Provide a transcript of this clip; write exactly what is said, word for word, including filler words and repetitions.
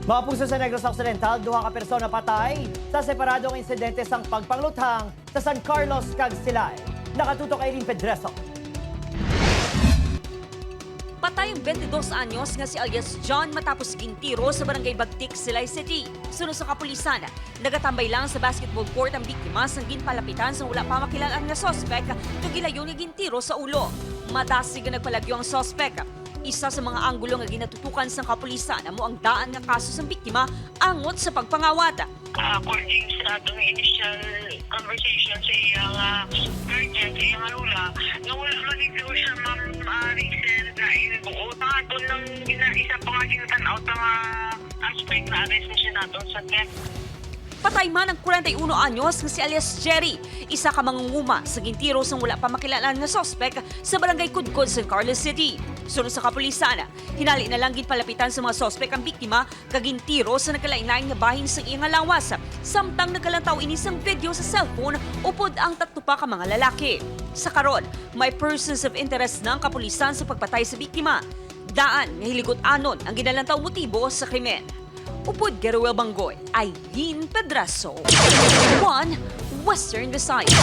Mga puso sa Negros Occidental, duha ka persona patay sa separado nga insidente sang pagpangluthang sa San Carlos kag Silay. Nakatutok Irene Pedreso. Patay ang twenty-dos anyos nga si alias John matapos gintiro sa barangay Bagtik, Silay City. Suno sa kapulisan, nagatambay lang sa basketball court ang biktima sang ginpalapitan sang wala pa makilal-an nga suspek kag gilayon nga gintiro sa ulo. Madasig nga nagpalagyo ang suspek. Isa sa mga anggulo nga ginatutukan sang kapulisan amo ang daan nga kaso sang biktima angot sa pagpangawat. According sa atong initial conversation sa iya nga guardian, sa iya nga lola, nga wala man ito siya, ma'am, ah, recent na inbuot. Ang aton nang gina-, isa pa nga ginatanaw sa mga aspect na arrest na siya nato sa theft. Patay man ang forty-one anyos nga si alias Jerry, isa ka mangunguma sa gintiro sang wala pa makilal-an nga suspek sa barangay Kudkod, San Carlos City. Suno sa kapulisan, hinali na lang ginpalapitan sa mga suspek ang biktima kag gintiro sa nagkalain-lain nga bahin sa iya nga lawas, samtang nagkalantaw ini sang video sa cellphone upod ang tatlo pa ka mga lalaki. Sa karon, may persons of interest na ang kapulisan sa pagpatay sa biktima. Daan nga hiligot-anon ang ginalantaw motibo sa krimen. Upod kay Ruel Banggoy, Irene Pedraso, One Western Visayas.